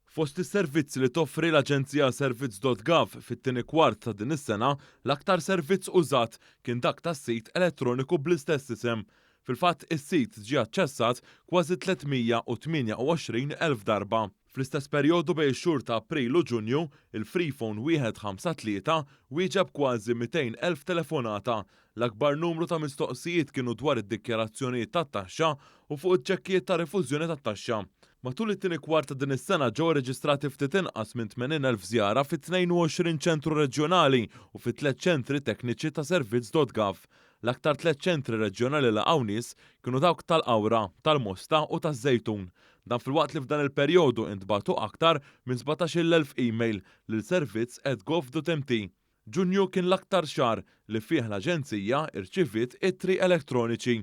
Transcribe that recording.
Fost is-servizzi li toffri l-Aġenzija Servizz.gov fit-tieni kwart ta' din is-sena, l-aktar servizz użat kien dak tas-sit elettroniku bl-istess isem. Fil-fatt, is-sit ġie aċċessat kważi 328,000 darba. Fl-istess perjodu bejn ix-xhur ta' April u Ġunju, il-Freephone 153 wieġeb kważi 200,000 telefonata. L-akbar numru ta' mistoqsijiet kienu dwar id-dikjarazzjonijiet tat-taxxa u fuq iċ-ċekkijiet ta' rifużjoni tat-taxxa. Matul it-tieni kwart ta' din is-sena ġew irreġistrati ftit inqas minn 80,000 żjara fi 22 ċentru reġjonali u fi tliet ċentri tekniċi ta' Servizz.gov. L-aktar tliet ċentri reġjonali li laqgħu nies kienu dawk tal-Qawra, tal-Mosta u taż-Żejtun. Dan filwaqt li f'dan il-perjodu intbagħtu aktar minn 17,000 email lil servizz@gov.mt. Ġunju kien l-aktar xahar li fih l-Aġenzija rċiviet ittri elettroniċi.